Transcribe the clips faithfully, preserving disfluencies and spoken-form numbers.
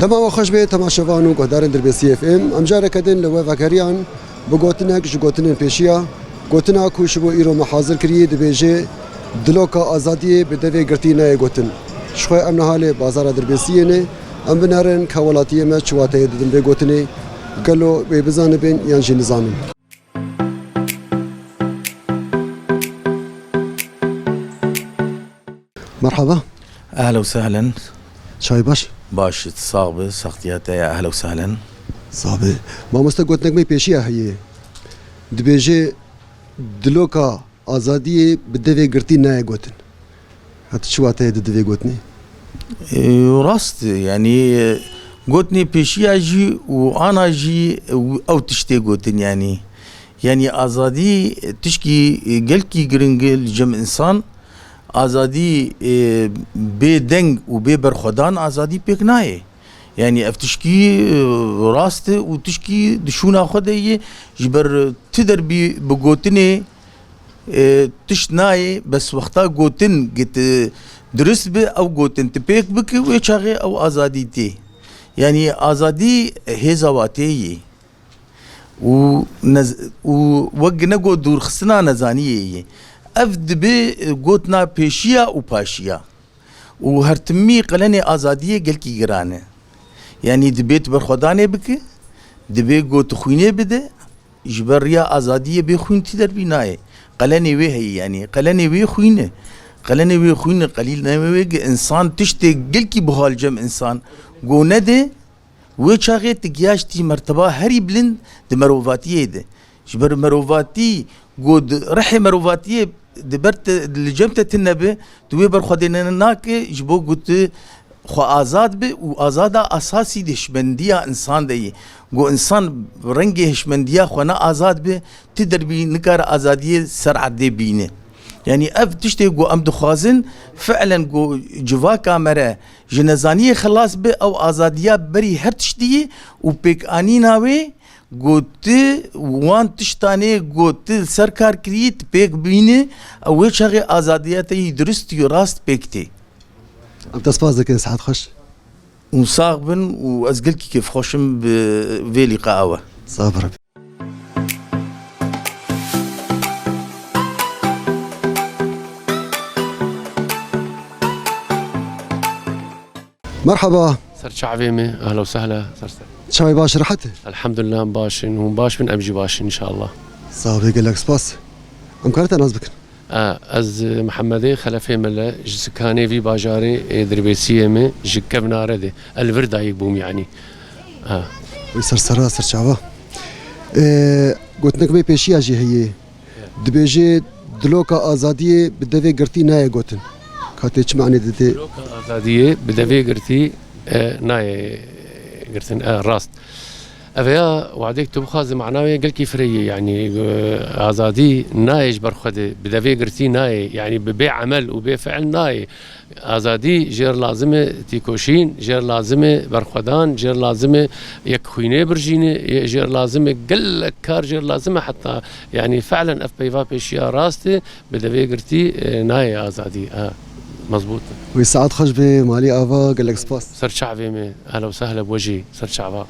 Dema we xweş bê, temaşevan û guhdarên Dirbêsî F M. Em careke din li we vegeriyan bi gotinek ji gotinên pêşiya. Gotina ku ji bo îro me hazir kirî dibêje, Diloka azadiyê bi devê girtî nayê gotin. Ji xwe em niha li bazara Dirbêsiyê ne. Em binerin ka welatiyê me çi wateyê didin vê gotinê. Gelo wê bizanibin yan jî nizanin? Merhaba. Ehlen û sehlen. Çay baş? Baş, sax be, saxtiya te ya, ehlen û sehlen. Sax be. Mamoste, gotinek me pêşiya heye. Dibêje, Diloka azadiyê bi devê girtî nayê gotin. Heta çi wateyê dide vê gotinê? E, rast e, yanî, e, gotinê pêşiya jî û ana jî, e, ew tiştê gotin, yanî. Yanî azadî, e, tişkî, e, gelkî giring e li cem însan. Azadî, e, bê deng û bê berxwedan azadî pêk nayê. Yanî ev tişkî, e, rast e û tişkî di şûna xwe de ye. Ji ber ti derbî bi gotinê, e, tişt nayê, bes wexta gotin git, e, dirist bi, ew gotin tu pêk biki, wê çaxê ew azadî tê. Yanî azadî hêza wateyê ye. Û nez-, û wek ne got dûrxistina nezaniyê ye. Ev dibe, e, gotina pêşiya û paşiya. Û her timî qelenê azadiyê gelkî giran e. Yanî dibê tu berxwedanê bike, dibê got xwînê bide, ji ber riya azadiyê bê xwîn tî derbî nayê. Qelenê wê heye, yanî qelenê wê xwîn e. Qelenê wê xwîn e, qelenê wê ge însan tiştê gelkî buha li cem însan go nede, wê çaxê tu giyaştî merteba herî bilind di merovatiyê de. Ji ber merovatî, ku di rihê merovatiyê di ber te, li cem te tune be, tu wê berxwedêne nake, ji bo ku tu xwe azad be û azada esasî di hişmendiya însan de ye. Ku însan rengê hişmendiya xwe ne azad be, ti derbî nikare azadiyê ser erdê bîne. Yanî ev tiştê ku em dixwazin, fi'len ku civaka me re ji nezaniyê xilas be, ew azadiya berî her tiştî ye û pêkanîna wê, ku ti wan tiştanê ku ti li ser kar kirî, ti pêk bîne, ew wê çaxê azadiya te yî dirist û rast pêk tê. Em te spas dikin, sihet xweş. Hûn sax bin û ez gelkî kêfxweş im bi vê lîqaa we. Sax be. Merhaba. Ser çavê me, ehla û sehla, ser ser. Çavê baş, rehet? Elhamdulillah, em baş in, hûn baş bin, em jî baş in înşallah. Sax be, gelek spas. Em karin te nas bikin? A, ez, e, Mihemedê Xelefê Mele, ji sikanê vî bajarê, e, Dirbêsiyê me, ji Kevnare de, Elvirdayê bûm, yanî. A. Wê ser sera, ser çava. E, gotinek me pêşiya jî heye. Dibêje, Diloka azadiyê bi devê girtî nayê gotin. Ka tê çi manê dide? Diloka azadiyê bi devê girtî, e, nayê girtin, e, rast. Ev ya wadek tu bixwaze mana wê gelkî fireh ye, yanî, e, azadî nayê ji ber xwe de, bi devê girtî nayê, yanî bi bê emel û bê fiil nayê. Azadî jêr lazim e tîkoşîn, jêr lazim e berxwedan, jêr lazim e yek xwînê birjîne, jêr lazim e gelek kar, jêr lazim e heta, yanî fiilen ev peyva pêşiya rast e, bi devê girtî, e, nayê azadî. E, mezbût e. Wê saet xweş be, Malî Ava, gelek spas. Ser çavê me, ehla û sehla bi we jî, ser çava.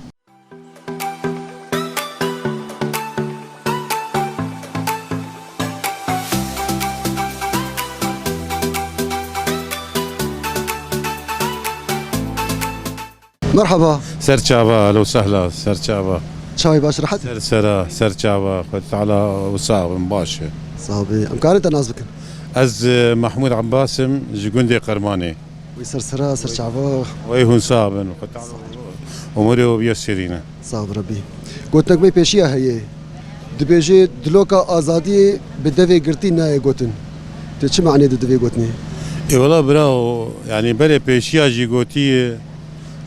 Merhaba. Ser çava, ehla û sehla, ser çava. Çavê baş, rehet? Ser sera, ser çava, Xwedê Teala wisa bin, baş e. Sax be. Em karin te nas bikin? Ez, e, Mehmûd Ebbas im, ji gundê Qermanê. Wê ser sera, ser çava. Wey hûn sax bin. Xwedê Teala umurê we biya şêrîne. Sax bi Rebbî. Gotinek me pêşiya heye. Dibêje, Diloka azadiyê bi devê girtî nayê gotin. Tê çi manê dide vê gotinê? Ê wela birawo, yanî berê pêşiya jî gotiye,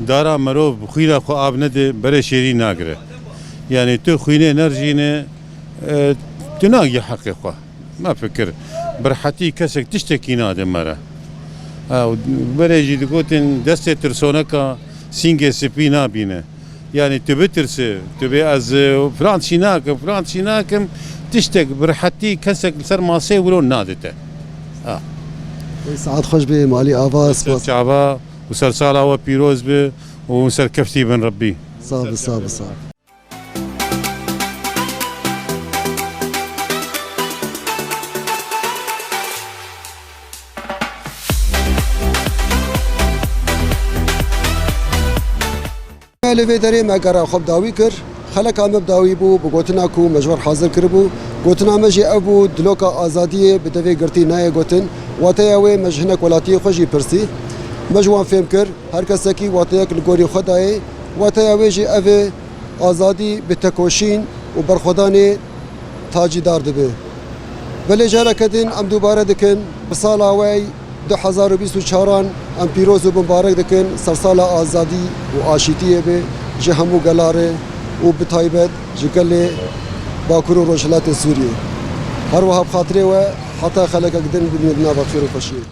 dara merov bi xwîna xwe av nede, berê şêrîn nagire. Yanî tu xwînê nerjîne, e, tu nagî heqê xwe. Me fikir, bi rehetî kesek tiştekî nade me re. Ha, û berê jî digotin, destê tirsoneka sîngê spî nabîne. Yanî tu bitirse, tu bê ez, e, filan tişî nakim, filan tişî nakim, tiştek bi rehetî kesek li ser masê wilo nade te. Ha. Ey, saet xweş be, Malî Ava, spas. Ser çava û ser sala we pîroz be û serkeftî bin Rebbî. Sağ ol, sağ ol, sağ ol. Li vê derê me gera xwe bi dawî kir. Xeleka me bi dawî bû bi gotina ku me ji we re hazir kiribû. Gotina me jî ev bû, diloka azadiyê bi devê girtî nayê gotin. Wateya wê me ji hinek welatiyê xwe jî pirsî. Me ji wan fêm kir, her kesekî wateyek li gorî xwe dayê. Wateya wê jî ev e, azadî bi tekoşîn û berxwedanê tacîdar dibe. Belê careke din em dubare dikin, bi sala we du hezar û bîst û çaran em pîroz û bimbarek dikin, sersala azadî û aşîtiyê be ji hemû gela re û bi taybet ji gelê Bakur û Rojhilatê Sûriyê. Her wiha bi xatirê we heta xelekek din bimîne di nava xêr û xweşiyê.